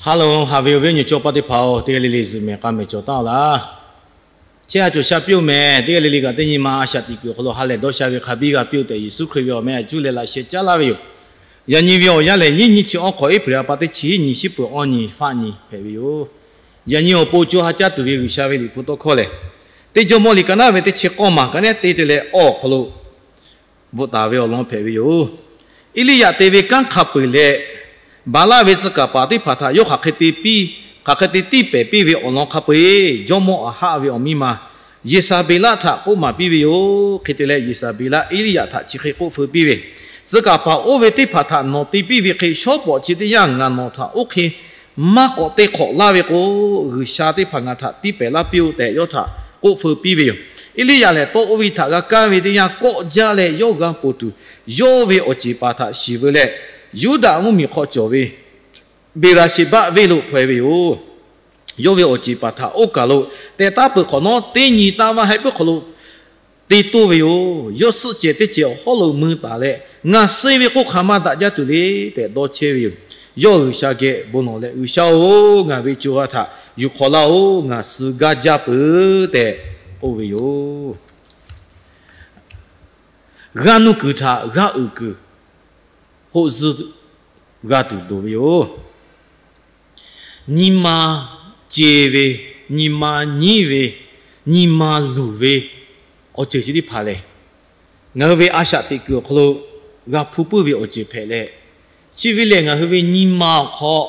Hello, haꞈ ve awˬ viˉ awˬ nyi cawˇ paˆ teˇ hpaˍ-oˬ, teˇ g'aˇ le le zuhꞈ mehˍ k'a mehˍ cawˬ taˍ-oˬ laˇ. Chehˇ a cawˬ sha piˇ-oˬ mehˍ, teˇ g'aˇ le le kaꞈ teˇ nyi ma a shaꞈ teꞈ kuiˬ awˬ hk'aw lo ha lehˬ dawˇ sha ve hk'a biˇ g'a piˇ-oˬ tehꞈ, Yeˍsuˆ Hkriꞈ ve awˬ meh a cuˇ leh laꞈ sheh caˉ laˇ ve yoˬ. Yaꞈ nyi ve awˬ yanˇ lehˬ, nyiˇ nyiˇ chi awˉ hk'awꞈ, April ha pa teˇ chi nyiˇ, nyiˇ shiˉ peuˬ awˇ nyi faˆ nyi hpehꞈ ve yoˬ. Yaꞈ nyi awˬ pon co ha caˇ tuˬ ve G'uiˬsha ve Liꞈ hpu tawˇ hkawˇ lehˬ, teˇ Jawˇmawˇ liꞈ ka naˉ ve teˇ chi k'awˇ maˬ ka naˉ te te leh awˬ hk'aw lo bvuhꞈ taˍ ve awˬ lawn hpehꞈ ve yoˬ. Eˇliˇyaꞈ te ve kanˉ hk'a peu-eˬ leh, Baˍlaˆ ve tcuh kaˍ paˍ teˇ hpaˍ htaꞈ yawˇ hk'aˬ hk'e te piˇ, hk'aˬ hk'e te tiˇ pehˍ piˇ ve awˬ lawn hk'a peu-eˬ, jawˇmawˇ Aˍhaˆ ve awˬ miˇ ma Yeˍsaˍbeˍlaˆ htaꞈ k'oˆ maˍ piˇ ve yoˬ. Hk'e te leh, Yeˍsaˍbeˍlaˆ Eˇliˇyaꞈ htaꞈ chi hk'e k'oˆ feu piˇ ve, Tcuh kaˍ paˍ oˇ ve teˇ hpaˍ htaꞈ nawˬ te piˇ ve hk'e, shawˉ pawˍ chi teˇ yanˇ ngaˬ nawˬ htaꞈ oˇ hk'e maˇ k'awꞈ te hk'awꞈ laˇ ve k'o, G'uiˬsha teˇ hpaˍ ngaˬ htaꞈ tiˇ pehˍ laˇ piˇ-oˆ tehꞈ yawˇ htaꞈ k'oˆ feu piˇ ve yoˬ. Eˇliˇyaꞈ lehˬ, tawˇ oˇ ve htaꞈ g'a kaˇ ve teˇ yanˇ kawˆ jaˇ leh yawˇ g'a ponˬ tuˬ, yawˇ ve awˬ ceˬ paˍ htaꞈ shiˍ veu leh, Yuˇdaꞈ mvuhˇmiˬ hk'aw cawˬ ve Beˍraˍseˍbaˆ venˇ lo hpaw-e ve yoˬ. Yawˇ ve awˬ ceˬ paˍ htaꞈ oˇ kaˬ lo tehꞈ taˉ peuˬ hk'awꞈ nawˉ, teˇ nyi taˇ maˇ hehˆ puiˉ hk'aw lo te toˇ ve yoˬ. Yawˇ suhˆ cehˬ teˇ cehˬ awˬ hawˉ lo mui taˍ leh, Ngaˬ suh ve k'oˆ hk'aˬ ma daꞈ jaˇ tuˬ le tehꞈ dawˇ chehˇ ve yoˬ. Yawˇ G'uiˬsha geh bon lawˬ leh, G'uiˬsha-oˬ, ngaˬ ve co ha htaꞈ yuˬ hk'awꞈ laˇ-oˆ. Ngaˬ suh gaˇ jaˇ peuˬ tehꞈ k'oˆ ve yoˬ. G'aˇ nuˇ kuiˬ htaꞈ g'aˇ uiˍ kuiˬ k'oˆ zuhˆ g'a tuˬ dawˬ ve yoˬ. Nyi ma ce ve, nyi ma nyiˉ ve, nyi ma luˬ ve awˬ ceuˬ chi teˇ hpaˍ lehˬ, ngaˬ hui ve a shaꞈ teꞈ kuiˬ awˬ hk'aw lo g'a hpuˇ puiˉ ve awˬ ceuˬ hpehꞈ leh, chi ve lehˬ ngaˬ hui ve nyi ma awˬ hk'aw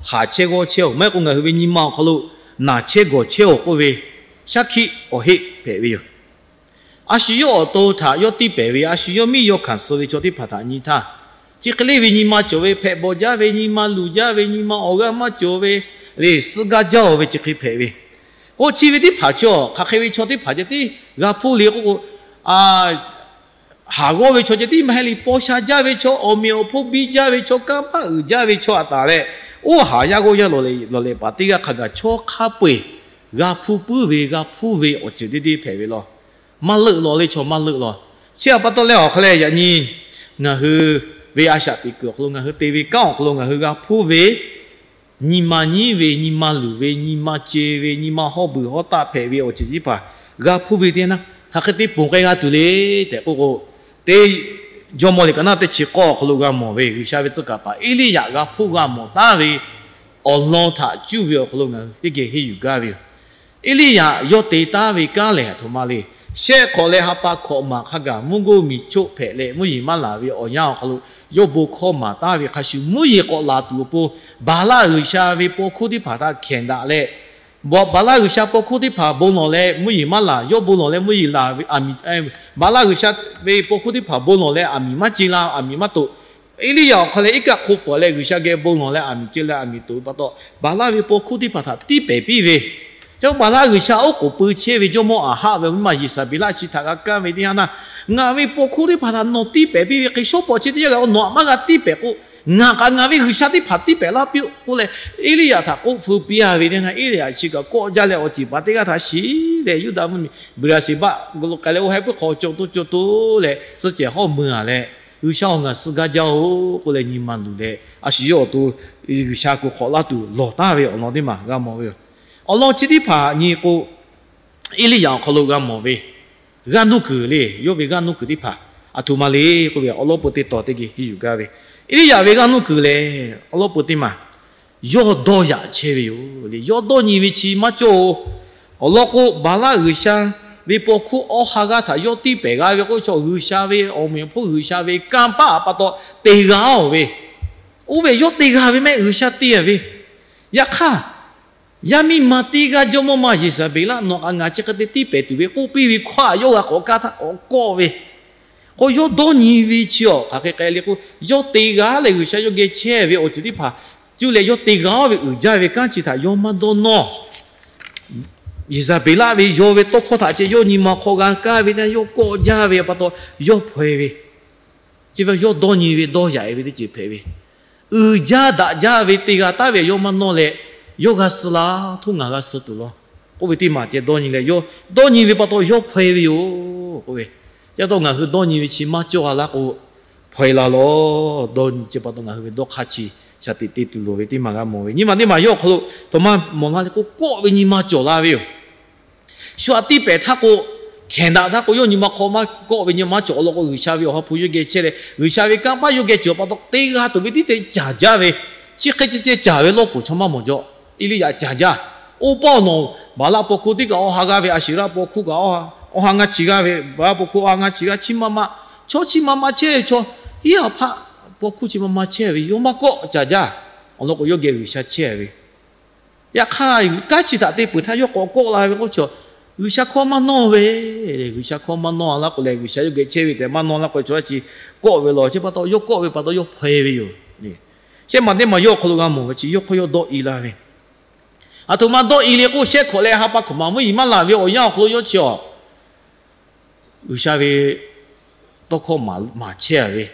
haˍ chehˇ g'awˇ chehˇ-oˬ, maˇ heˆ k'o ngaˬ hui ve nyi ma awˬ hk'aw lo naˬ chehˇ gawˬ chehˇ-oˬ k'oˆ ve shaˉ hkiˆ awˬ heˆ hpehꞈ ve yoˬ. A shu yawˇ awˬ to htaꞈ yawˇ tiˇ pehˍ ve, a shu yawˇ miˇ yawˇ hkanˍ suh ve chaw teˇ hpaˍ htaꞈ nyi htaˇ, chi hk'e le ve nyi ma cawˬ ve, hpehꞈ bawˬ jaˇ ve, nyi ma luˬ jaˇ ve, nyi ma awˬ g'aˇ maˇ cawˬ ve, le suh gaˇ jaˇ-oˬ ve chi hk'e hpehꞈ ve. K'o chi ve teˇ hpaˍ chi-a, hk'aˬ hk'e ve chaw teˇ hpaˍ ceh tiˉ g'a hpuˇ le k'oˆ k'o, haˍ g'awˇ ve chaw ceh tiˉ maˇ heˆ le, paw sha jaˇ ve chaw, awˬ meꞈ awˬ hponˇ biˇ jaˇ ve chaw, kanˇ paˆ uiˍ jaˇ ve chaw a taˍ leh, oˇ haˍ yaˇ g'awˇ yaˇ lawˬ lehꞈ lawˬ lehꞈ paˍ teˇ g'aˇ hk'a gaˬ chaw hk'a peu-eˬ g'a hpuˇ puiˉ ve, g'a hpuˇ ve awˬ ceuˬ deˇ deˇ hpehꞈ ve law. Maˇ leuˆ law le, chaw maˇ leuˆ law. Chi a pa taw leh awˬ hk'a leh yaꞈ nyi ngaˬ hui ve a shaꞈ teꞈ kuiˬ awˬ hk'aw lo, ngaˬ hui te ve kanˉ awˬ hk'aw lo ngaˬ hui g'a hpuˇ ve nyi ma nyiˉ ve, nyi ma luˬ ve, nyi ma ce ve, nyi ma hawˉ beuˬ hawˉ taˆ hpehꞈ ve awˬ ceuˬ teˇ hpaˍ g'a hpuˇ ve teˇ yanˇ, hk'aˬ hk'e te ponˬ k'ai g'a tuˬ le tehꞈ k'oˆ k'o, teˇ Jawˇmawˇ liꞈ ka naˉ teˇ chi k'awˇ awˬ hk'aw lo g'a mawˬ ve, G'uiˬsha ve tcuh kaˍ paˍ Eˇliˇyaꞈ g'a hpuˇ g'a mawˬ taˉ ve awˬ lawn htaꞈ cuˇ ve awˬ hk'aw lo ngaˬ hui teˇ geh henˇ yuˬ gaˇ ve yoˬ. Eˇliˇyaꞈ yawˇ te taˉ ve kanˉ lehˬ aˬ htoꞈ ma le. Shehˆ hk'awꞈ leh ha pa hkawꞈ maˬ hk'a gaˬ mvuhˇ goˇ miˬ choˆ hpehꞈ leh, mvuhˇ yeˬ maˇ laˬ ve awˬ yanˇ awˬ hk'aw lo yawˇ bon hkawˇ maˍ taˉ ve hk'a shuˍ, mvuhˇ yeˬ k'awꞈ laˬ tuˬ awˬ pon Baˍlaˆ g'uiˬsha ve paw hkuˇ teˇ hpaˍ htaꞈ hkehˍ daꞈ leh, Baˍlaˆ g'uiˬsha paw hkuˇ teˇ hpaˍ bon lawˬ leh mvuhˇ yeˬ maˇ laˬ, yawˇ bon lawˬ leh mvuhˇ yeˬ laˬ ve aˬ miˍ, Baˍlaˆ g'uiˬsha ve paw hkuˇ teˇ hpaˍ bon lawˬ leh aˬ miˍ maˇ ce la, aˬ miˍ maˇ toꞈ. Eˇliˇyaꞈ awˬ hk'aw leh iˉ kaˆ hk'o pfuhˍ leh G'uiˬsha geh bon lawˬ leh aˬ miˍ ce leh aˬ miˍ toꞈ ve pa taw, Baˍlaˆ ve paw hkuˇ teˇ hpaˍ htaꞈ tiˇ pehˍ piˇ ve, ca Baˍlaˆ g'uiˬsha oˉ k'oˍ pui chehˇ ve jawˇmawˇ Aˍhaˆ ve awˬ miˇ ma Yeˍsaˍbeˍlaˆ chi htaꞈ g'a kaˇ ve teˇ yanˇ htaˇ, ngaˬ ve paw hkuˇ teˇ hpaˍ htaꞈ nawˬ tiˇ pehˍ piˇ ve hk'e, shawˉ pawˍ chi teˇ yanˇ g'aꞈ nawˬ htaꞈ maˇ g'a tiˇ pehˍ k'o, ngaˬ kaꞈ ngaˬ ve G'uiˬsha teˇ hpaˍ tiˇ pehˍ laˇ piˇ-oˆ k'oˆ leh, Eˇliˇyaꞈ htaꞈ k'oˆ feu piˇ-a ve teˇ yanˇ, Eˇliˇyaꞈ chi kaꞈ kawˆ jaˇ leh awˬ ceˬ paˍ teˇ g'aˇ htaꞈ shiˍ leh, Yuˇdaꞈ mvuhˇmiˬ Beˍraˍseˍbaˆ lo k'ai leh oˇ hehˆ puiˉ hk'aw cawˬ toˇ cawˬ toˇ leh suhˆ cehˬ hawˉ mui-a leh, G'uiˬsha-oˬ, ngaˬ suh gaˇ jaˇ-oˬ k'oˆ leh nyi ma luˬ leh, a shu yawˇ awˬ to G'uiˬsha kuˬ hk'awꞈ laˇ tuˬ lawˬ taˍ ve awˬ lawn teˇ maˬ g'a mawˬ ve yoˬ. Awˬ lawn chi teˇ hpaˍ nyi k'o, Eˇliˇyaꞈ awˬ hk'aw lo g'a mawˬ ve g'aˇ nuˇ kuiˬ le, yawˇ ve g'aˇ nuˇ kuiˬ teˇ hpaˍ aˬ htoꞈ ma le k'oˆ ve awˬ lawn peu teˇ taw teˇ geh henˇ yuˬ gaˇ ve, Eˇliˇyaꞈ ve g'aˇ nuˇ kuiˬ lehˬ awˬ lawn peu teˇ maˬ yawˇ dawˇ yaꞈ chehˇ ve yoˬ le. Yawˇ dawˇ nyi ve chi maˇ cawˇ-oˬ. Awˬ lawn k'o, Baˍlaˆ g'uiˬsha ve paw hkuˇ awˬ ha g'aˇ htaꞈ yawˇ tiˇ pehˍ g'a ve k'oˆ ve chaw, G'uiˬsha ve awˬ meꞈ awˬ hponˇ G'uiˬsha ve kanˇ paˆ pa taw te g'a-oˬ ve, oˇ ve yawˇ te g'a ve mehˆ G'uiˬsha te-a ve. Yaꞈ hk'aˇ, yaˇ miˇ ma teˇ g'aˇ jawˇmawˇ ma Yeˍsaˍbeˍlaˆ nawˬ kaꞈ ngaˬ chi hk'e te tiˇ pehˍ tuˬ ve k'oˆ piˇ ve hkawˇ htaꞈ yawˇ g'a k'awꞈ kaˇ htaˇ k'awꞈ kawˆ ve, k'o yawˇ dawˇ nyi ve chi-a hk'aˬ hk'e k'ai le k'o, yawˇ te g'a leh G'uiˬsha yawˇ geh chehˇ ve awˬ ceuˬ teˇ hpaˍ cuˇ leh yawˇ te g'a-oˬ ve uiˍ jaˇ ve kanˉ chi htaꞈ yawˇ maˇ dawˇ nawˇ. Yeˍsaˍbeˍlaˆ ve yaw ve tawˇ hkawˇ htaꞈ ceh yawˇ nyi ma hk'aw g'a kaˇ ve teˇ yanˇ, yawˇ kawˆ jaˇ ve pa taw yawˇ hpaw-e ve, chi ve yawˇ dawˇ nyi ve dawˇ yaꞈ-e ve teˇ ceuˬ hpehꞈ ve, uiˍ jaˇ daꞈ jaˇ ve te g'a taˍ ve yawˇ maˇ nawˇ leh, yawˇ g'a suh la htoˇ ngaˬ g'a suh tuˬ law k'oˆ ve teˇ maˬ ceh dawˇ nyi leh, yawˇ dawˇ nyi ve pa taw yawˇ hpaw-e ve yoˬ k'oˆ ve. Ca taw ngaˬ hui dawˇ nyi ve chi maˇ cawˇ g'a laˇ k'o, hpaw-e la lawˬ. Dawˇ nyi ceh pa taw ngaˬ hui ve dawˇ hk'aˇ chi shaˍ tiꞈ te tuˬ loˍ ve teˇ maˬ g'a mawˬ ve. Nyi ma teˇ maˬ yawˇ awˬ hk'aw lo htoꞈ ma mawˬ la le k'o, kawˆ ve nyi ma cawˬ la ve yoˬ. Shu aꞈ tiˇ pehˍ htaˇ k'o, hkehˍ daꞈ htaˇ k'o, yawˇ nyi ma hk'aw maˇ kawˆ ve nyi ma cawˬ. Awˬ lawn k'o, G'uiˬsha ve Awˬ ha hpu yawˇ geh chehˇ leh, G'uiˬsha ve kanˇ paˆ yawˇ geh cawˬ pa taw, teˇ g'aˇ tuˬ ve tiˉ te caˍ jaˇ ve, chi hk'e ceh ceh caˍ ve lawˇ poˬ chaw maˇ mawˬ jaw. Eˇliˇyaꞈ caˍ jaˇ. Oˇ paˆ awˬ nawˬ, Baˍlaˆ paw hkuˇ teˇ kaꞈ awˬ ha g'aˇ ve, Aˍsheˍraˆ paw hkuˇ kaꞈ awˬ ha ngaˇ chi g'aˇ ve, Baˍlaˆ paw hkuˇ awˬ ha ngaˇ chi g'aˇ, chi ma ma, chaw chi ma ma chehˇ ve chaw, hiˉ a hpaˆ paw hkuˇ chi ma ma chehˇ ve, yawˇ maˇ kawˆ caˍ jaˇ. Awˬ lawn k'o, yawˇ geh G'uiˬsha chehˇ ve. Yaꞈ hk'aˇ, kanˉ chi htaꞈ te peuˬ htaˇ yawˇ k'awꞈ kawˆ la ve k'oˆ chi, G'uiˬsha hkawˇ maˇ nawˇ ve. G'uiˬsha hkawˇ maˇ nawˇ laˇ k'o leh, G'uiˬsha yawˇ geh chehˇ ve tehꞈ maˇ nawˇ laˇ k'o, chaw yaˇ chi kawˆ ve law. Chi pa taw yawˇ kawˆ ve pa taw yawˇ hpaw ve yoˬ. Shehˆ maˬ teˇ maˬ yawˇ awˬ hk'aw lo g'a mawˬ ve chi, yawˇ hk'aw yawˇ dawˆ e la ve. Aˬ htoꞈ ma dawˆ e le k'o, shehˆ hkawꞈ leh ha pa hkawꞈ maˍ mvuhˇ yeˬ maˇ laˬ ve awˬ yanˇ awˬ hk'aw lo yawˇ chi awˬ G'uiˬsha ve tawˇ hkawˇ maˍ chehˇ a ve,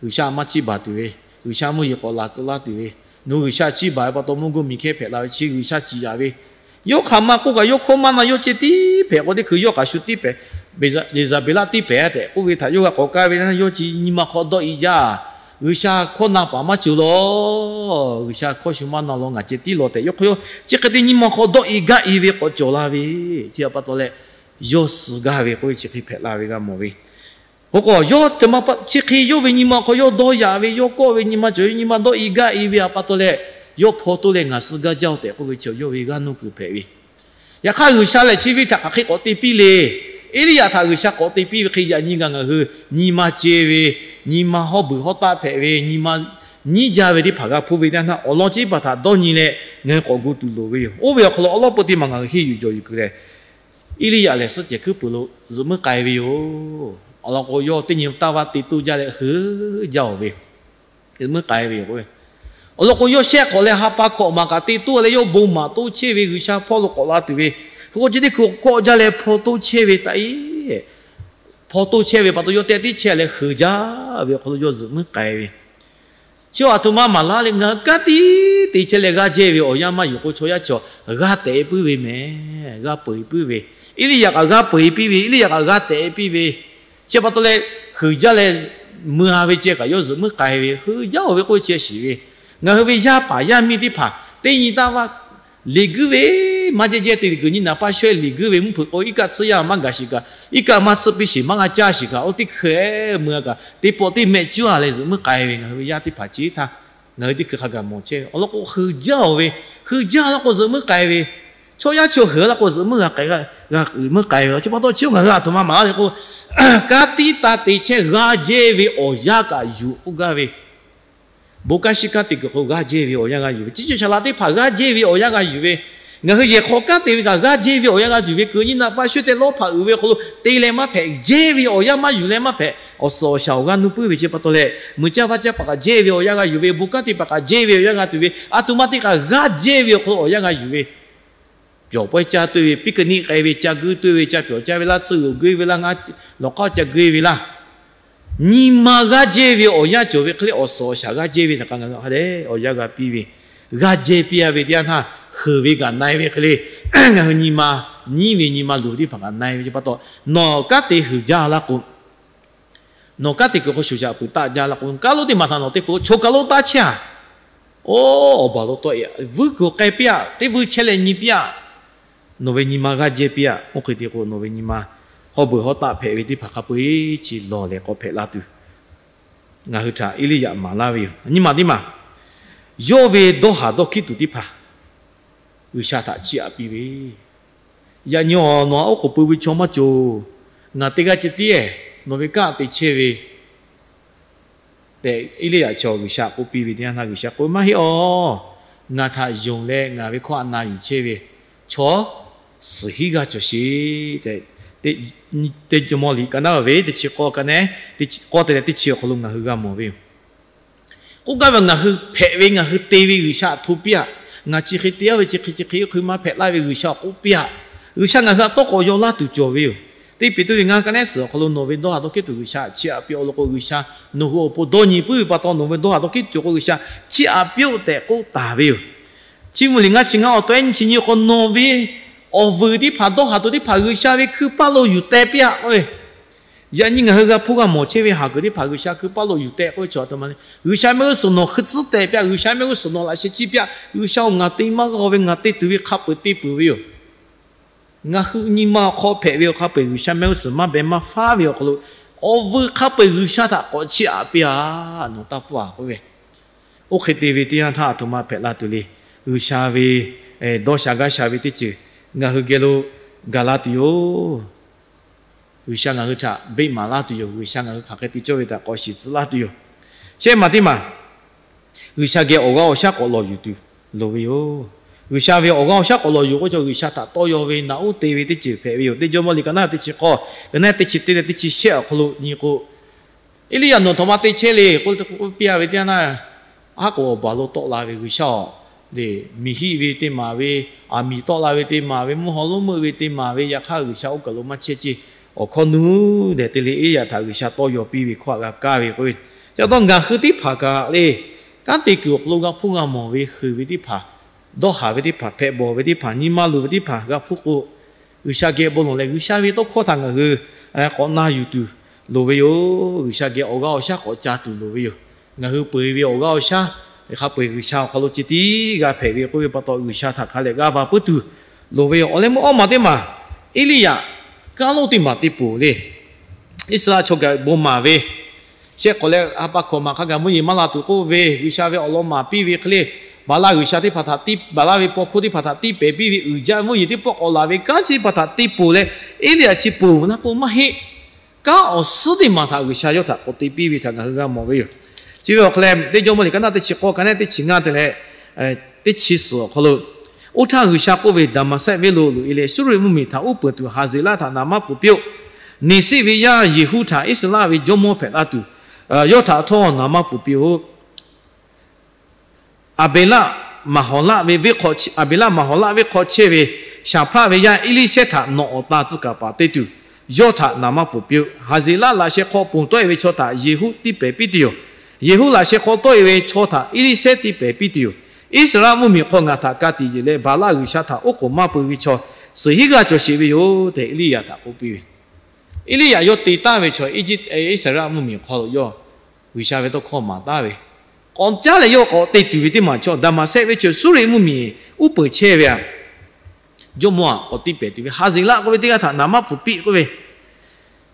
G'uiˬsha maˇ chiˇ baˬ tuˬ ve, G'uiˬsha mvuhˇ yeˬ k'awꞈ laˬ tcuh laˇ tuˬ ve, nawˬ hui G'uiˬsha chiˇ baˬ ve pa taw mvuhˇ g'uˇ miˬ hkehˇ hpehꞈ la ve chi G'uiˬsha ciˍ yaꞈ ve, yawˇ hk'aˬ ma k'oˆ kaꞈ yawˇ hkawˇ maˇ na yawˇ ceh tiˉ hpehꞈ k'o, teˇ hkui yawˇ kaꞈ shu tiˉ hpehꞈ, Yeˍzaˍbeˍlaˆ tiˉ hpehꞈ tehꞈ k'oˆ ve htaꞈ yawˇ g'a k'awꞈ kaˇ ve, yawˇ chi nyi ma hk'aw dawˆ e jaˇ. G'uiˬsha hkawˇ na paˍ maˇ cawˬ law. G'uiˬsha hkawˇ shu maˇ na law, ngaˬ ceh tiˉ law tehꞈ yawˇ hk'aw yawˇ chi hk'e te nyi ma hk'aw dawˆ e gaˇ e ve k'awꞈ cawˬ la ve, chi pa taw leh, yawˇ suh gaˇ ve k'oˆ ve chi hk'e hpehꞈ la ve g'a mawˬ ve. K'o k'o, yawˇ te ma pa chi hk'e yawˇ ve nyi ma hk'aw yawˇ dawˇ yaꞈ ve, yawˇ kawˆ ve nyi ma cawˬ ve, nyi ma dawˆ e gaˇ e ve a pa taw leh, yawˇ hpaw toˇ leh ngaˬ suh gaˇ jaˇ-oˬ tehꞈ k'oˆ ve chi yawˇ ve g'aˇ nuˇ kuiˬ hpehꞈ ve. Yaꞈ hk'aˇ, G'uiˬsha lehˬ chi ve htaꞈ hk'aˬ hk'e k'awꞈ te piˇ le. Eˇliˇyaꞈ htaꞈ G'uiˬsha k'awꞈ te piˇ ve hk'e, yaꞈ nyi kaꞈ ngaˬ hui nyi ma ce ve, nyi ma hawˉ beuˬ hawˉ taˆ hpehꞈ ve, nyi ma nyiˉ jaˇ ve teˇ hpaˍ g'a hpuˇ ve teˇ yanˇ, awˬ lawn chi teˇ hpaˍ htaꞈ dawˇ nyi leh ngaˬ hui k'awꞈ gu tuˬ loˍ ve yoˬ. Oˇ ve awˬ hk'aw lo awˬ lawn peu teˇ maˬ ngaˬ hui henˇ yuˬ jawˬ yuˬ kuiˬ leh, Eˇliˇyaꞈ lehˬ suhˉ cehˬ hkuiˉ puiˍ lo zuhꞈ muiˉ k'ai ve yoˬ. Awˬ lawn k'o, yawˇ teˇ nyi taˇ vaˇ te toˇ jaˇ leh heuˬ jaˇ-oˬ ve, zuhꞈ muiˉ k'ai ve yoˬ. Awˬ lawn k'o, yawˇ shehˆ hk'awꞈ leh ha pa hkawꞈ maˬ kaꞈ te toˇ leh, yawˇ bon maˍ toˇ chehˇ ve G'uiˬsha hpawˇ lo k'awꞈ la tuˬ ve, hk'e k'o chi teˇ hkui kawˆ jaˇ leh hpaw toˇ chehˇ ve taꞈ e hpaw toˇ chehˇ ve pa taw, yawˇ teh tiˉ chehˇ leh heuˬ jaˇ ve awˬ hk'aw lo yawˇ zuhꞈ muiˉ k'ai ve. Chi aˬ htoꞈ ma maˍ laˇ leh, ngaˬ hui kanˉ tiˉ te chehˇ leh g'aˇ jehˇ ve awˬ yanˇ maˇ yuˬ k'o, chaw yaˇ chaw g'aˇ tehꞈ puiˉ ve mehˍ, g'aˇ peu eˬ puiˉ ve. Eˇliˇyaꞈ kaꞈ g'aˇ peu eˬ piˇ ve, Eˇliˇyaꞈ kaꞈ g'aˇ tehꞈ piˇ ve. Chi pa taw leh, heuˬ jaˇ leh mui-a ve ceh kaꞈ yawˇ zuhꞈ muiˉ k'ai ve, heuˬ jaˇ-oˬ ve k'oˆ ve chi shiˍ ve. Ngaˬ hui ve yaˇ paˍ yaˇ miˇ teˇ hpaˍ teˇ nyi taˇ vaˇ liꞈ guiˇ ve, maˇ jehˇ jehˇ te kuiˬ nyi naˍ paˇ shawehˇ liꞈ guiˇ ve mvuhˇ hpeuꞈ k'o, iˉ kaˆ tsuhˇ yaˇ maˇ gaˬ shiˍ kaꞈ, iˉ kaˆ maˇ tsuhˇ piˇ shiˍ maˇ g'a caˇ shiˍ kaꞈ, oˇ teˇ hkui mui-a kaꞈ teˇ pawˆ teˇ mehˆ cuˉ-a leh zuhꞈ muiˉ k'ai ve ngaˬ hui ve yaˇ teˇ hpaˍ chi htaˇ, ngaˬ hui teˇ hkui hk'a gaˬ mawˬ chehˇ ve. Awˬ lawn k'o, heuˬ jaˇ-oˬ ve, heuˬ jaˇ laˇ k'o zuhꞈ muiˉ k'ai ve, chaw yaˇ chaw heuˬ laˇ k'o zuhꞈ muiˉ g'a k'ai, g'a muiˉ k'ai ve. Chi pa taw chi ngaˬ hui aˬ htoꞈ ma maˍ laˇ ve k'o, kanˉ tiˉ taˇ te chehˇ g'aˇ jehˇ ve awˬ yanˇ kaꞈ yuˬ k'oˆ gaˇ ve, bon kanˉ shiˉ kanˉ te kuiˬ hk'aw g'aˇ jehˇ ve awˬ yanˇ g'a yuˬ ve, chi ceuˬ shaˍ laꞈ teˇ hpaˍ g'aˇ jehˇ ve awˬ yanˇ g'a yuˬ ve, ngaˬ hui yehˬ hk'aw kanˉ te ve kaꞈ g'aˇ jehˇ ve awˬ yanˇ g'a yuˬ ve, kuiˬ nyi naˍ paˇ shawehˇ teh lawˇ hpaꞈ uiˍ ve awˬ hk'aw lo te leh maˇ hpehꞈ, jehˇ ve awˬ yanˇ maˇ yuˬ leh maˇ hpehꞈ, awˬ suhˍ awˬ shaˍ awˬ g'aˇ nuˇ puiˉ ve chi pa taw leh, mui caˇ vaˇ caˇ paˍ kaꞈ jehˇ ve awˬ yanˇ g'a yuˬ ve, bon kanˉ te paˍ kaꞈ jehˇ ve awˬ yanˇ g'a tuˬ ve, aˬ htoꞈ ma teˇ kaꞈ g'aˇ jehˇ ve awˬ hk'aw lo awˬ yanˇ g'a yuˬ ve, pyawˬ pawehˇ caˇ tuˇ ve, piˇ keu niˆ k'ai ve, ca guiˇ tuˇ ve, ca pyawˬ caˇ ve laˇ, tsuhˇ g'uiˬ guiˇ ve laˇ, ngaˇ lawˬ k'aˉ ca guiˇ ve laˇ, nyi ma g'aˇ jehˇ ve awˬ yanˇ cawˬ ve hk'e le, awˬ suhˍ awˬ shaˍ g'aˇ jehˇ ve htaꞈ kaꞈ ngaˬ hui ha lehˬ awˬ yanˇ g'a piˇ ve, g'aˇ jehˇ piˇ-a ve teˇ yanˇ htaˇ, heuˬ ve kaꞈ na-e ve hk'e le, ngaˬ hui nyi ma nyiˉ ve nyi ma luˬ teˇ hpaˍ kaꞈ na-e ve chi pa taw, nawˬ kanˉ te heuˬ jaˇ laˇ k'o, nawˬ kanˉ te kuiˬ hk'aw shoˍ shaꞈ peuˬ taˆ jaˇ laˇ k'o, kaˉ lonˉ teˇ maˬ htaꞈ nawˬ teˇ peuˬ chaw kaˬ lo taˇ chehˇ-a. Oˇ, awˬ baˬ lo tawˆ e, vuiˇ kuiˬ k'ai piˇ-a, teˇ vuiˇ chehˇ leh nyi piˇ-a. Nawˬ ve nyi ma g'aˇ jehˇ piˇ-a. Oˇ hk'e te k'o, nawˬ ve nyi ma hawˉ beuˬ hawˉ taˆ hpehꞈ ve teˇ hpaˍ hk'a peu-eˬ chi lawˬ lehˬ k'awꞈ hpehꞈ la tuˬ, ngaˬ hui htaꞈ Eˇliˇyaꞈ maˍ laˇ ve yoˬ. Nyi ma teˇ maˬ, yawˇ ve dawˇ haˍ dawˇ hkiˉ tuˬ teˇ hpaˍ G'uiˬsha htaꞈ chiˇ aꞈ piˇ ve, Yaꞈ nyi-oˬ, nawˬ htaꞈ oˉ k'oˍ pui ve chaw maˇ cawˬ. Ngaˬ teˇ g'aˇ ceh tiˉ-ehˍ nawˬ ve kanˉ te chehˇ ve tehꞈ, Eˇliˇyaꞈ chaw G'uiˬsha k'oˆ piˇ ve teˇ yanˇ htaˇ, G'uiˬsha k'oˆ, Maˇ heˆ-oˬ, ngaˬ htaꞈ yonˍ leh ngaˬ ve hkawˇ htaꞈ na yuˬ chehˇ ve chaw suhˍ hinˉ g'aˇ cawˬ sheˍ tehꞈ, Teˇ Jawˇmawˇ liꞈ ka naˉ ve teˇ chi k'awˇ ka naˉ, k'awˇ te leh teˇ chi awˬ hk'aw lo ngaˬ hui g'a mawˬ ve yoˬ. K'oˆ gaˇ ve, ngaˬ hui hpehꞈ ve ngaˬ hui te ve G'uiˬsha htaꞈ hto piˇ-aꞈ. Ngaˬ chi hk'e te-a ve chi hk'e chi hk'e oˇ hk'e maˇ hpehꞈ laˇ ve G'uiˬsha k'oˆ piˇ-aꞈ. G'uiˬsha ngaˬ hui htaꞈ tawˇ k'awꞈ yaw laˇ tuˬ cawˬ ve yoˬ. Teˇ Peˍtruˆ ngaˇ ka naˉ suhˍ awˬ hk'aw lo nawˬ ve dawˇ haˍ dawˇ hkiˉ tuˬ G'uiˬsha chiˇ aꞈ piˇ-oˆ law k'o, G'uiˬsha nawˬ hui awˬ pon dawˇ nyi puiˉ ve pa taw, nawˬ ve dawˇ haˍ dawˇ hkiˉ tuˬ cawˬ k'o, G'uiˬsha chiˇ aꞈ piˇ-oˆ tehꞈ k'oˆ taˍ ve yoˬ. Chiˇ mvuh liꞈ ngaˇ chi ngaˇ awˬ taw ehˉ nyi chi nyi awˬ hk'aw nawˬ ve awˬ vuiˬ teˇ hpaˍ dawˇ haˍ tuˬ teˇ hpaˍ G'uiˬsha ve hkui paˇ lo yuˬ teh piˇ-aꞈ k'o, Yaꞈ nyi ngaˬ hui g'a hpuˇ g'a mawˬ chehˇ ve haˍ kuiˬ teˇ hpaˍ G'uiˬsha hkui paˇ lo yuˬ tehꞈ k'oˆ ve chaw aˬ htoꞈ ma le. G'uiˬsha mehˆ g'uˇ suhˍ nawˬ hkui tcuhˉ teh piˇ-a, G'uiˬsha mehˆ g'uˇ suhˍ nawˬ laꞈ sheh chiˇ piˇ-a, G'uiˬsha-oˬ, ngaˬ te maˇ g'a ve, ngaˬ te tuˬ ve hk'a peu-eˬ te peuˬ ve yoˬ. Ngaˬ hui nyi ma awˬ hk'aw hpehꞈ ve awˬ hk'a peu-eˬ G'uiˬsha mehˆ g'uˇ suhˍ maˇ beh maˇ faˉ ve awˬ hk'aw lo, awˬ vuiˬ hk'a peu-eˬ G'uiˬsha htaꞈ k'awꞈ chiˇ aꞈ piˇ-a, nawˬ taˇ pfuhˇ-a k'oˆ ve. Oˇ hk'e te ve teˇ yanˇ htaˇ aˬ htoꞈ ma hpehꞈ la tuˬ le. G'uiˬsha ve dawˇ sha gaˇ sha ve teˇ ceuˬ ngaˬ hui geh lo gaˬ la tuˬ yoˬ. G'uiˬsha ngaˬ hui htaꞈ beˆ maˍ laˇ tuˬ yoˬ. G'uiˬsha ngaˬ hui hk'aˬ hk'e te cawˇ ve htaꞈ k'awꞈ shiˍ tcuh laˇ tuˬ yoˬ. Shehˆ maˬ teˇ maˬ, G'uiˬsha geh awˬ g'aˇ awˬ shaˉ k'awꞈ lawˬ yuˬ tuˬ loˍ ve yoˬ. G'uiˬsha ve awˬ g'aˇ awˬ shaˉ k'awꞈ lawˬ yuˬ k'oˆ ve chaw, G'uiˬsha htaꞈ tawˇ yaw ve naꞈ uˉ te ve teˇ ceuˬ hpehꞈ ve yoˬ. Teˇ Jawˇmawˇ liꞈ ka naˉ teˇ chi k'awˇ, ka naˉ teˇ chi teˇ leh teˇ chi shehˆ awˬ hk'aw lo nyi k'o, Eˇliˇyaꞈ nawˬ htaꞈ ma te chehˇ le k'oˆ piˇ-a ve teˇ yanˇ htaˇ, aˉ k'oˍ awˬ baˬ lo tawˆ la ve G'uiˬsha-oˬ, le, miˬ hiˆ ve teˇ maˬ ve, aˬ miˍ tawˆ la ve teˇ maˬ ve, mvuhˇ haw lonˉ meuˆ ve teˇ maˬ ve, yaꞈ hk'aˇ G'uiˬsha oˇ kaˬ lo maˇ chehˇ ceˇ. Awˬ hkawˇ nuˉ dehꞈ te leh Eˇliˇyaꞈ htaꞈ G'uiˬsha tawˇ yaw piˇ ve hkawˇ htaꞈ g'a kaˇ ve k'oˆ ve, chi pa taw ngaˬ hui teˇ hpaˍ kaꞈ le, kanˉ te kuiˬ awˬ hk'aw lo g'a hpuˇ g'a mawˬ ve heuˬ ve teˇ hpaˍ, dawˇ haˍ ve teˇ hpaˍ, hpehꞈ bawˬ ve teˇ hpaˍ, nyi ma luˬ ve teˇ hpaˍ g'a hpuˇ k'o, G'uiˬsha geh bon lawˬ leh G'uiˬsha ve tawˇ hkawˇ htaꞈ ngaˬ hui k'awꞈ na yuˬ tuˬ loˍ ve yoˬ. G'uiˬsha geh awˬ g'aˇ awˬ shaˉ k'awꞈ ca tuˬ loˍ ve yoˬ. Ngaˬ hui peu-eˬ ve awˬ g'aˇ awˬ shaˉ hk'a peu-eˬ G'uiˬsha awˬ hk'aw lo ceh tiˉ g'a hpehꞈ ve k'oˆ ve pa taw, G'uiˬsha htaꞈ hk'a leh g'a va puiˉ tuˬ loˍ ve yoˬ. Awˬ leh meuˇ awˇ maˬ teˇ maˬ, Eˇliˇyaꞈ kanˉ lonˉ teˇ maˬ te peuˬ le. Iˉsaˍreˍlaˆ chaw gaˬ bon maˍ ve shehˆ hk'awꞈ leh ha pa hkawꞈ maˬ hk'a gaˬ mvuhˇ yeˬ maˇ la tuˬ k'oˆ ve, G'uiˬsha ve awˬ lawn maˍ piˇ ve hk'e le, Baˍlaˆ g'uiˬsha teˇ hpaˍ htaꞈ tiˇ, Baˍlaˆ ve paw hkuˇ teˇ hpaˍ htaꞈ tiˇ pehˍ piˇ ve uiˍ jaˇ mvuhˇ yeˬ teˇ pawˆ k'awꞈ laˬ ve kanˉ chi teˇ hpaˍ htaꞈ te peuˬ leh, Eˇliˇyaꞈ chi peuˬ naˇ k'o maˇ heˆ. Kanˉ awˬ suhˉ teˇ maˬ htaꞈ G'uiˬsha yawˇ htaꞈ k'awꞈ te piˇ ve htaꞈ ngaˬ hui g'a mawˬ ve yoˬ. Chi ve awˬ hk'aw leh Teˇ Jawˇmawˇ liꞈ ka naˉ teˇ chi k'awˇ, ka naˉ teˇ chi ngaˇ te leh teˇ chi suhˍ awˬ hk'aw lo, Oˇ htaˇ G'uiˬsha k'oˆ ve, Daˍmaˍsehˆ venˇ lo loꞈ-e leh Suˇriˆ mvuhˇmiˬ htaꞈ uˉ peunˍ tuˬ Haˍzeˍlaˆ htaꞈ naˍ manˇ pfuhˍ piˇ-oˆ. Neˍsiˆ ve yaˇ Yeˍhuˆ htaꞈ Iˉsaˍreˍlaˆ ve jawˇmawˇ hpehꞈ la tuˬ, yawˇ htaꞈ htawˇ naˍ manˇ pfuhˍ piˇ-oˆ. Aˍbeˍlaˆ, Aˍbeˍlaˆ Maˍhaˍlaˆ venˇ hk'aw chehˇ ve Shaˍhpaˆ ve yaˇ Eˇliˇshehˇ htaꞈ nawˬ awˬ tan tcuh kaˍ paˍ te tuˬ, yawˇ htaꞈ naˍ manˇ pfuhˍ piˇ-oˆ. Haˍzeˍlaˆ laꞈ sheh hk'aw ponˬ tawˆ-e ve chaw htaꞈ Yeˍhuˆ tiˇ pehˍ piˇ tuˬ yoˬ. Yeˍhuˆ laꞈ sheh hk'aw tawˆ-e ve chaw htaꞈ Eˇliˇshehˇ tiˇ pehˍ piˇ tuˬ yoˬ. Iˉsaˍreˍlaˆ mvuhˇmiˬ hk'aw ngaˬ htaꞈ ka tiꞈ yeˬ leh Baˍlaˆ g'uiˬsha htaꞈ oˉ k'oˍ maˇ pui ve chaw suhˍ hinˉ g'aˇ cawˬ sheˍ ve yoˬ tehꞈ, Eˇliˇyaꞈ htaꞈ k'oˆ piˇ ve. Eˇliˇyaꞈ yawˇ te taˍ ve chaw, Iˉsaˍreˍlaˆ mvuhˇmiˬ hk'aw lo yawˇ G'uiˬsha ve tawˇ hkawˇ maˍ taˍ ve, k'awꞈ caˉ leh yawˇ k'awꞈ te tuˬ ve teˇ maˬ chaw, Daˍmaˍsehˆ venˇ chaw Suˇriˆ mvuhˇmiˬ uˉ peunˍ chehˇ ve aꞈ, jawˇmawˇ aꞈ k'awꞈ tiˇ pehˍ tuˬ ve, Haˍzeˍlaˆ k'oˆ ve teˇ g'aˇ htaꞈ naˍ manˇ pfuhˍ piˇ k'oˆ ve.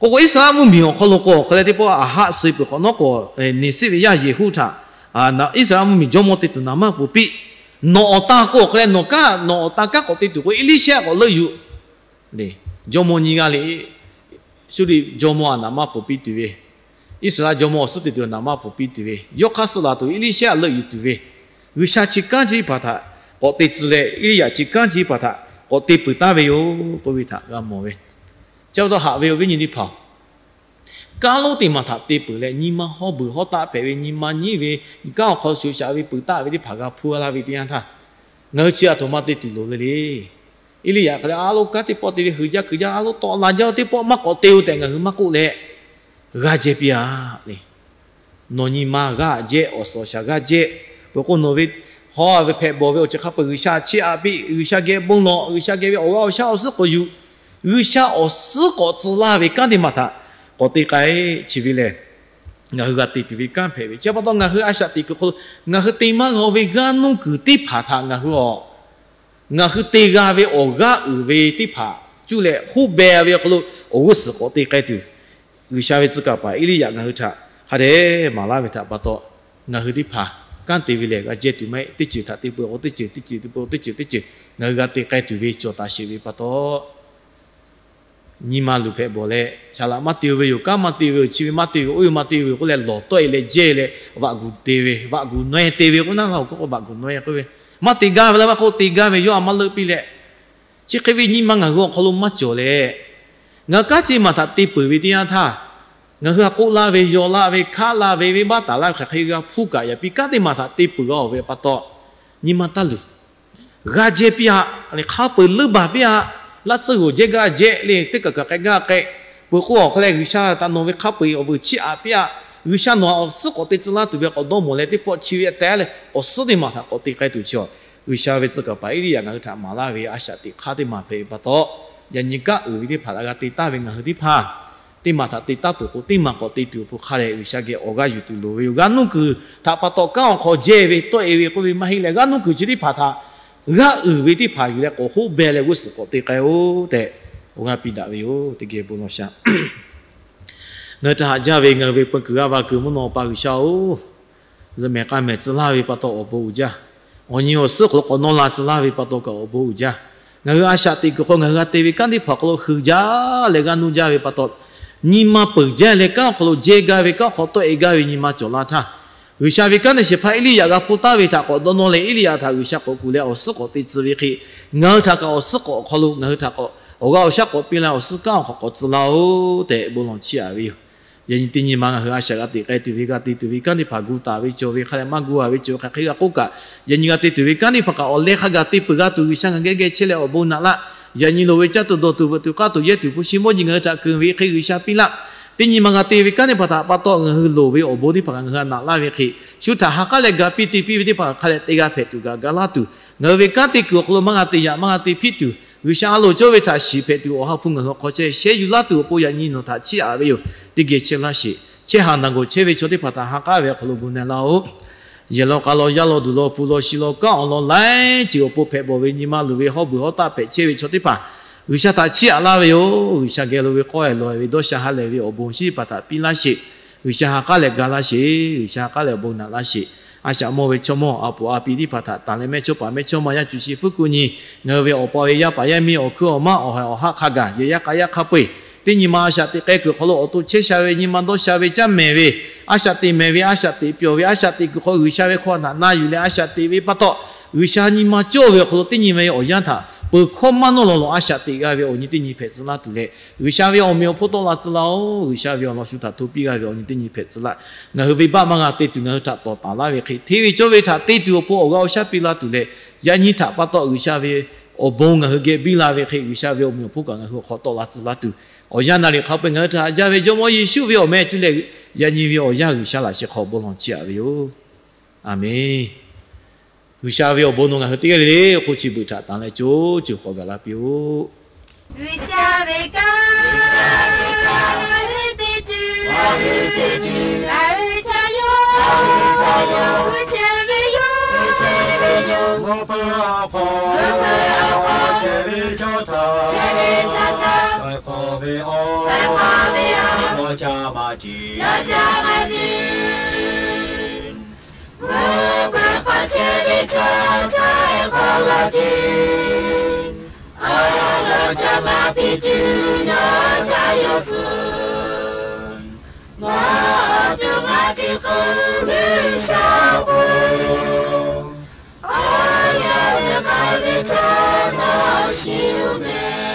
K'o k'o, Iˉsaˍreˍlaˆ mvuhˇmiˬ awˬ hk'aw lo k'o, awˬ hk'aw leh teˇ pawˆ Aˍhaˆ suh peuˬ hk'awꞈ nawˉ k'o, Neˍsiˆ ve yaˇ Yeˍhuˆ htaꞈ Iˉsaˍreˍlaˆ mvuhˇmiˬ jawˇmawˇ te tuˬ naˍ manˇ pfuhˍ piˇ. Nawˬ awˬ tan k'o, awˬ hk'aw leh nawˬ kaˉ nawˬ awˬ tan kanˉ k'awꞈ te tuˬ k'o, Eˇliˇshehˇ k'awꞈ leuˆ yuˬ. Jawˇmawˇ nyiˇ g'aˇ le, Suˇriˆ jawˇmawˇ aꞈ naˍ manˇ pfuhˍ piˇ tuˬ ve, Iˉsaˍreˍlaˆ jawˇmawˇ awˬ suhˉ te tuˬ naˍ manˇ pfuhˍ piˇ tuˬ ve, yawˇ hk'aˇ suh laˬ tuˬ Eˇliˇshehˇ aꞈ leuˆ yuˬ tuˬ ve, G'uiˬsha chi kanˉ chi teˇ hpaˍ htaꞈ k'awꞈ te tcuh leh, Eˇliˇyaꞈ chi kanˉ chi teˇ hpaˍ htaꞈ k'awꞈ te peuˬ taˍ ve yoˬ k'oˆ ve htaꞈ g'a mawˬ ve. Chi pa taw haꞈ ve awˬ viˉ nyi teˇ hpaˍ-oˬ, kanˉ lonˉ teˇ maˬ htaꞈ te peuˬ leh, nyi ma hawˇ beuˬ hawˉ taˆ hpehꞈ ve, nyi ma nyiˉ ve, kanˉ awˬ hk'aw shuˍ shaꞈ ve peuˬ taˆ ve teˇ hpaˍ g'a hpuˇ laˇ ve teˇ yanˇ htaˇ, ngaˬ hui chi aˬ htoꞈ ma te tuˬ loˍ ve le. Eˇliˇyaꞈ hk'aˬ leh a loˉ kanˉ teˇ pawˆ te ve, heuˬ jaˇ kuiˬ jaˇ a loˉ tawˆ la jaˇ teˇ pawˆ maˇ k'awꞈ te-o tehꞈ ngaˬ hui maˇ k'oˆ leh, g'aˇ jehˇ piˇ-a le. Nawˬ nyi ma g'aˇ jehˇ, awˬ suhˍ awˬ shaˍ g'aˇ jehˇ. Peuˬ k'o nawˬ ve hawˇ ve hpehꞈ bawˬ ve awˬ ceuˬ hk'a peu-eˬ G'uiˬsha chiˇ aꞈ piˇ, G'uiˬsha geh bon lawˬ, G'uiˬsha geh ve awˬ g'aˇ awˬ shaˉ awˬ suhˉ k'awꞈ yuˬ, G'uiˬsha awˬ suhˉ k'awꞈ tcuh laˇ ve kanˉ teˇ maˬ htaꞈ k'awꞈ te k'ai chi ve lehˬ, ngaˬ hui g'a te tuˬ ve kanˉ hpehꞈ ve. Chi pa taw ngaˬ hui a shaꞈ teꞈ kuiˬ hk'aw lo ngaˬ hui te maˇ g'a ve g'aˇ nuˇ kuiˬ teˇ hpaˍ htaꞈ ngaˬ hui awˬ ngaˬ hui te g'a ve awˬ g'aˇ uiˍ ve teˇ hpaˍ cuˇ leh hoˉ beh ve awˬ hk'aw lo awˬ g'uˇ suhˍ k'awꞈ te k'ai tuˬ, G'uiˬsha ve tcuh kaˍ paˍ Eˇliˇyaꞈ ngaˬ hui htaꞈ hk'a dehꞈ maˍ laˇ ve htaꞈ pa taw, ngaˬ hui teˇ hpaˍ kanˉ te ve lehˬ g'a jehˇ tuˬ maˇ heˆ. Teˇ ceuˬ htaꞈ te peuˬ k'o teˇ ceuˬ, teˇ ceuˬ te peuˬ k'o teˇ ceuˬ, teˇ ceuˬ ngaˬ hui g'a te k'ai tuˬ ve cawˬ taˍ sheˍ ve pa taw, nyi ma luˬ hpehꞈ bawˬ leh, shaˍ laꞈ maˇ te-o ve yoˬ, kanˉ maˇ te ve yoˬ, chi ve maˇ te ve yoˬ, oˇ ve maˇ te ve yoˬ k'oˆ leh lawˬ tawˆ-e leh jehˇ leh vaꞈ guˬ te ve, vaꞈ guˬ naweh te ve k'oˆ naˉ la-oˬ k'oˆ k'o, vaꞈ guˬ naweh k'oˆ ve, maˇ te gaˇ ve laˇ maˇ k'oˆ, te gaˇ ve yawˇ a maˇ leuˆ piˇ leh, chi hk'e ve nyi ma ngaˬ hui awˬ hk'aw lo maˇ cawˬ leh, ngaˬ hui kanˉ chi maˬ htaꞈ te peuˬ ve teˇ yanˇ htaˇ, ngaˬ hui a k'oˆ laˇ ve, yaw laˇ ve, hkaˆ laˇ ve, venˇbaˆ taˍ laˇ ve, hk'aˬ hk'e g'a hpuˇ kaꞈ yaꞈ piˇ kanˉ teˇ maˬ htaꞈ te peuˬ g'a-oˬ ve pa taw, nyi ma taˇ luˬ. G'a jehˇ piˇ-a, hk'a peu-eˬ leuˉ baˬ piˇ-a. Laˇ tsuhˇ g'oˬ jehˇ gaˇ jehˇ le, teˇ kaˬ kaˬ k'ai gaˇ k'ai. Peuˬ k'o awˬ hk'aw leh G'uiˬsha htaꞈ nawˬ ve hk'a peu-eˬ awˬ vuiˬ chiˇ aꞈ piˇ-a. G'uiˬsha nawˬ awˬ suhˉ k'awꞈ te tcuh laˇ tuˬ ve k'awꞈ dawˇ mawˬ leh teˇ pawˆ chi ve teh leh awˬ suhˉ teˇ maˬ htaꞈ k'awꞈ te k'ai tuˬ chi-a, G'uiˬsha ve tcuh kaˍ paˍ Eˇliˇyaꞈ ngaˬ hui htaꞈ maˍ laˇ ve a shaꞈ teꞈ hk'aˇ teˇ maˬ hpehꞈ ve pa taw, yaꞈ nyi kanˉ uiˍ ve teˇ hpaˍ htaꞈ g'a te taˍ ve ngaˬ hui teˇ hpaˍ teˇ maˬ htaꞈ te taˉ peuˬ k'o, teˇ maˬ k'awꞈ te tuˬ awˬ pon hk'a dehꞈ G'uiˬsha geh awˬ g'aˇ yuˬ tuˬ loˍ ve yoˬ. G'aˇ nuˇ kuiˬ htaꞈ pa taw kanˉ awˬ hk'aw jehˇ ve, tawˆ e ve k'oˆ ve maˇ heˆ leh, g'aˇ nuˇ kuiˬ chi teˇ hpaˍ htaꞈ g'aˇ uiˍ ve teˇ hpaˍ yuˬ leh k'awꞈ hoˆ beh leh g'uˇ suhˍ k'awꞈ te k'ai-oˬ tehꞈ, awˬ g'aˇ piˇ daꞈ ve yoˬ. Teˇ geh bon lawˬ shaˍ. Ngaˬ hui htaꞈ haꞈ jaˇ ve ngaˬ hui ve peu kuiˬ g'aˇ va kuiˬ mvuhˇ naw pa G'uiˬsha-oˬ, zuhꞈ mehˍ k'a mehˍ tcuh laˇ ve pa taw awˬ bon uiˍ jaˇ. Awˬ nyi awˬ suhˉ hk'aw lo k'awꞈ nawˇ la tcuh laˇ ve pa taw kaꞈ awˬ bon uiˍ jaˇ. Ngaˬ hui a shaꞈ teꞈ kuiˬ hk'aw ngaˬ hui g'a te ve kanˉ teˇ hpaˍ hk'aw lo heuˬ jaˇ leh g'aˇ nuˇ jaˇ ve pa taw, nyi ma peuˬ jaˇ leh kanˉ awˬ hk'aw lo jehˇ gaˇ ve, kanˉ awˬ hk'aw tawˆ e gaˇ ve nyi ma cawˬ la htaˇ, G'uiˬsha ve kanˉ te shehˍ hpaˇ Eˇliˇyaꞈ g'a hpuˇ taˍ ve htaꞈ k'awꞈ dawˇ nawˇ leh, Eˇliˇyaꞈ htaꞈ G'uiˬsha k'awꞈ kuˬ leh awˬ suhˉ k'awꞈ te tcuh ve hk'e, ngaˬ hui htaꞈ kaꞈ awˬ suhˉ k'awꞈ awˬ hk'aw lo ngaˬ hui htaꞈ k'awꞈ awˬ g'aˇ awˬ shaˉ k'awꞈ piˇ leh awˬ suhˉ kanˉ awˬ hk'aw k'awꞈ tcuh laˇ-oˬ tehꞈ bon lawˬ chiˇ aꞈ ve yoˬ. Yaꞈ nyi teˇ nyi ma ngaˬ hui a shaꞈ g'a teꞈ k'ai tuˬ ve, g'a te tuˬ ve kanˉ teˇ hpaˍ gu taˍ ve cawˬ ve, hk'a dehꞈ maˇ gu a ve cawˬ ve hk'aˬ hk'e g'a k'oˆ kaꞈ, yaꞈ nyi g'a te tuˬ ve kanˉ teˇ hpaˍ kaꞈ awˬ leh hk'a gaˬ te peuˬ g'a tuˬ G'uiˬsha ngaˬ geh geh chehˇ leh awˬ bon naꞈ laˇ. Yaꞈ nyi loˍ ve caˇ tuˬ dawˬ tuˬ veuꞈ tuˬ k'aˇ tuˬ yehˇ tuˬ hpu shi mawˇ nyi ngaˬ hui htaꞈ keunˍ ve hk'e G'uiˬsha piˇ laˇ. Teˇ nyi ma g'a te ve kanˉ teˇ hpaˍ htaꞈ pa taw ngaˬ hui loˍ ve awˬ bon teˇ hpaˍ kaꞈ ngaˬ hui htaꞈ naꞈ laˇ ve hk'e, shu htaꞈ ha k'aˉ leh ga piˇ te piˇ ve teˇ hpaˍ hk'a dehꞈ te g'a hpehꞈ tuˬ gaˬ ga laˇ tuˬ, ngaˬ hui ve kanˉ te kuiˬ awˬ hk'aw lo maˇ g'a te yaꞈ maˇ g'a te hpiˆ tuˬ, G'uiˬsha a loˍ cawˇ ve htaꞈ shiˍ hpehꞈ tuˬ Awˬ ha hpu ngaˬ hui hk'aw chehˇ shehˇ yuˬ laˇ tuˬ awˬ pon yaꞈ nyi nawˬ htaꞈ chiˇ aꞈ ve yoˬ. Teˇ geh chehˇ laˇ sheˍ. Chehˇ haˍ naˬ gawˬ chehˇ ve chaw teˇ hpaˍ htaꞈ ha k'aˉ ve awˬ hk'aw lo gu na laˇ-oˆ. Yehˬ law k'a law, yaˇ law duˬ law, hpu law shi law, kanˉ awˬ lawn laiˉ ceuˬ awˬ pon hpehꞈ bawˬ ve nyi ma luˬ ve hawˉ beuˬ hawˉ taˆ hpehꞈ chehˇ ve chaw teˇ hpaˍ G'uiˬsha htaꞈ chiˇ aꞈ laˇ ve yoˬ. G'uiˬsha geh lo ve k'awehˬ lawˬ ve dawˇ sha ha lehˬ ve awˬ bon chi teˇ hpaˍ htaꞈ piˇ laˇ sheˍ. G'uiˬsha ha k'aˉ leh ga laˇ sheˍ. G'uiˬsha ha k'aˉ leh awˬ bon naꞈ laˇ sheˍ. A shaꞈ mawˇ ve chaw mawˇ a puˍ a pi teˇ hpaˍ htaꞈ tanˬ leh mehˆ chawˇ paˍ mehˆ chawˇ ma yaˇ cuˬ shi fuˉ ku nyi, ngaˬ hui ve awˬ pa ve yaˇ paˍ yaˇ miˇ awˬ hkuiˉ awˬ maˇ awˬ haiˬ awˬ haˆ hk'a gaˬ yehˬ yaˇ k'a yaˇ hk'a peu-eˬ teˇ nyi ma a shaꞈ teꞈ k'ai kuiˬ hk'aw lo awˬ to chehˇ sha ve nyi ma dawˇ sha ve caˇ mehˍ ve, a shaꞈ teꞈ mehˍ ve, a shaꞈ teꞈ pyawˬ ve, a shaꞈ teꞈ kuiˬ hk'aw G'uiˬsha ve hkawˇ htaꞈ na yuˬ leh a shaꞈ teꞈ ve pa taw, G'uiˬsha nyi ma cawˇ ve awˬ hk'aw lo teˇ nyi ve awˬ yanˇ htaꞈ peuˬ hkawˇ maˇ nawˇ lawˬ lawˬ a shaꞈ teꞈ g'a ve awˬ nyi teˇ nyi hpehꞈ tcuh laˇ tuˬ leh, G'uiˬsha ve awˬ meꞈ awˬ hponˇ tawˆ la tcuh laˇ-oˆ. G'uiˬsha ve awˬ lawn shu htaꞈ hto piˇ g'a ve awˬ nyi teˇ nyi hpehꞈ tcuh laˇ. Ngaˬ hui venˇbaˆ maˇ g'a te tuˬ ngaˬ hui htaꞈ tawˍ taˍ laˇ ve hk'e, hteˇ ve cawˇ ve htaꞈ te tuˬ awˬ pon awˬ g'aˇ awˬ shaˉ piˇ la tuˬ leh, yaꞈ nyi htaꞈ pa taw G'uiˬsha ve awˬ bon ngaˬ hui geh biˇ la ve hk'e, G'uiˬsha ve awˬ meꞈ awˬ hponˇ kaꞈ ngaˬ hui awˬ hk'aw tawˆ la tcuh laˇ tuˬ, awˬ yanˇ naˍ riˍ hk'a peu-eˬ ngaˬ hui htaꞈ haꞈ jaˇ ve Jawˇmawˇ Yeˍsuˆ ve awˬ meh cuˇ leh, yaꞈ nyi ve awˬ yanˇ G'uiˬsha laꞈ sheh hk'aw bon lawˬ chiˇ aꞈ ve yoˬ. Aˬmenˍ. G'uiˬsha ve awˬ bon nawˬ ngaˬ hui teˇ g'aˇ le le k'oˆ chi beuꞈ htaꞈ tanˬ leh co ceuˬ k'awꞈ gaˬ la piˇ-oˆ. G'uiˬsha ve kanˉ ngaˬ hui te tuˬ, ngaˬ hui ca yoˬ, ngaˬ hui ca ve yoˬ, ngaˬ hui ca ve yoˬ. Ngaˬ hui awˬ hk'aw chehˇ ve chaw htaꞈ, chehˇ ve chaw htaꞈ, htaiˍ hk'awꞈ ve awˬ, htaiˍ hk'awꞈ ve awˬ, lawˬ caˇ maˇ ciˍ, lawˬ caˇ maˇ ciˍ. Ngaˬ hui hk'aw chehˇ ve chaw htaiˍ hk'awꞈ la ciˍ, awˬ lawˬ caˇ maˇ piˇ tuˬ nawˬ ca yoˬ tcuh. Ngaˬ awˬ to maˇ te k'o G'uiˬsha k'o, awˬ yanˇ leh k'ai ve chaw nawˬ shiˍ-oˬ mehˍ.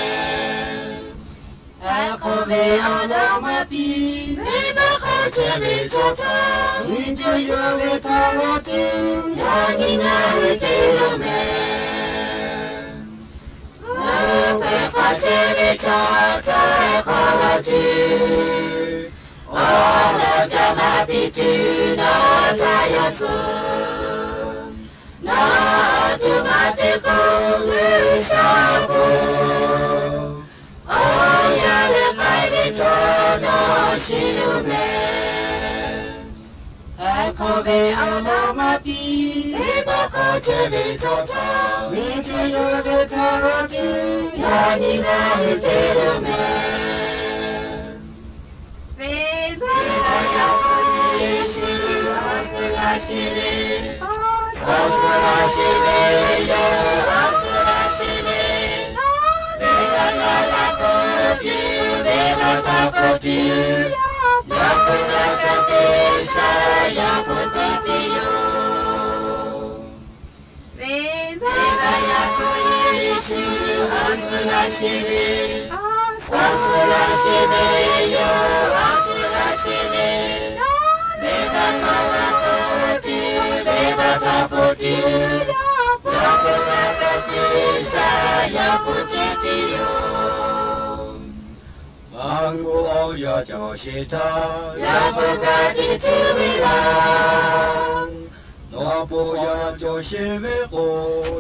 Htaiˍ hk'awꞈ ve awˬ lawˬ maˇ piˇ, venˇbaˆ hk'aw chehˇ ve chaw htaꞈ, miˬ cuˬ yawˇ ve htaꞈ g'a tuˬ, yaꞈ nyi ngaˬ hui te yoˬ mehˍ. Ngaˬ hui hk'aw chehˇ ve chaw htaiˍ hk'awꞈ la ciˍ, awˬ lawˬ caˇ maˇ piˇ tuˬ nawˬ ca yoˬ tcuh. Nawˬ awˬ to maˇ te k'o G'uiˬsha k'o, awˬ yanˇ leh k'ai ve chaw nawˬ shiˍ-oˬ mehˍ. Htaiˍ hk'awꞈ ve awˬ lawˬ maˇ piˇ, venˇbaˆ hk'aw chehˇ ve chaw htaꞈ, miˬ cuˬ yawˇ ve htaꞈ g'a tuˬ, yaꞈ nyi ngaˬ hui te yoˬ mehˍ. Venˇbaˆ yaˇ hk'aw Yeˍsuˆ awˬ suhˍ laˇ sheˍ ve, awˬ suhˍ laˇ sheˍ ve yoˬ, awˬ suhˍ laˇ sheˍ ve. Venˇbaˆ yaˇ hk'aw tuˬ, venˇbaˆ htaꞈ hk'aw tuˬ, Yaˇ hpu g'a kaˇ te shaˍ, Yaˇ hpu te te yoˬ. Venˇbaˆ yaˇ hk'aw Yeˍsuˆ awˬ suhˍ laˇ sheˍ ve, awˬ suhˍ laˇ sheˍ ve yoˬ, awˬ suhˍ laˇ sheˍ ve. Venˇbaˆ htaꞈ g'a hpu tuˬ, venˇbaˆ htaꞈ hpu tuˬ, Yaˇ hpu g'a kaˇ te shaˍ, Yaˇ hpu te te yoˬ. Maˇ gu awˬ yanˇ cawˬ sheˍ htaˇ, Yaˇ hpu g'a te te ve laˇ. Nawˬ hpu awˬ yanˇ cawˬ sheˍ ve k'o,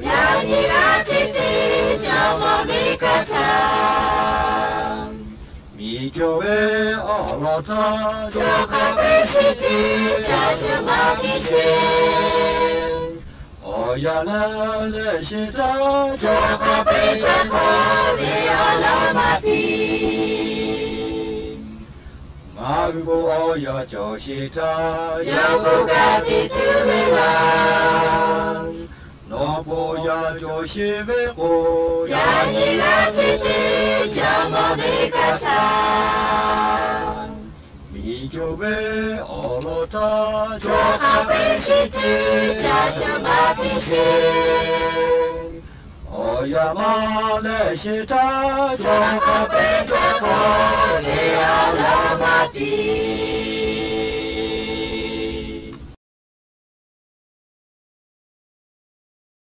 yaꞈ nyi g'a te te, Jawˇmawˇ ve kanˇ htaꞈ, miˬ Miˬ cawˬ ve awˬ lawn htaˇ, chaw hk'a peu-eˬ chi hk'e ca cuˬ maˇ piˇ sheˍ. Awˬ yanˇ leh leh sheˍ htaˇ, chaw hk'a peu-eˬ ca hk'aw ve awˬ lawn maˇ piˇ. Ngaˬ hui bon awˬ yanˇ cawˬ sheˍ htaˇ, yaꞈ k'o g'a ciˬ tuˬ ve laˇ. Nawˬ bon awˬ yanˇ cawˬ sheˍ ve k'o, yaꞈ nyi g'a ciˬ tuˬ jaˇ maˇ ve kaꞈ htaˇ, miˬ cawˬ ve awˬ lawn htaˇ, chaw hk'a peu-eˬ chi hk'e ca cuˬ maˇ piˇ sheˍ. Awˬ yanˇ maˇ leh sheˍ htaˇ, chaw hk'a peu-eˬ ca hk'aw ve awˬ lawn maˇ piˇ.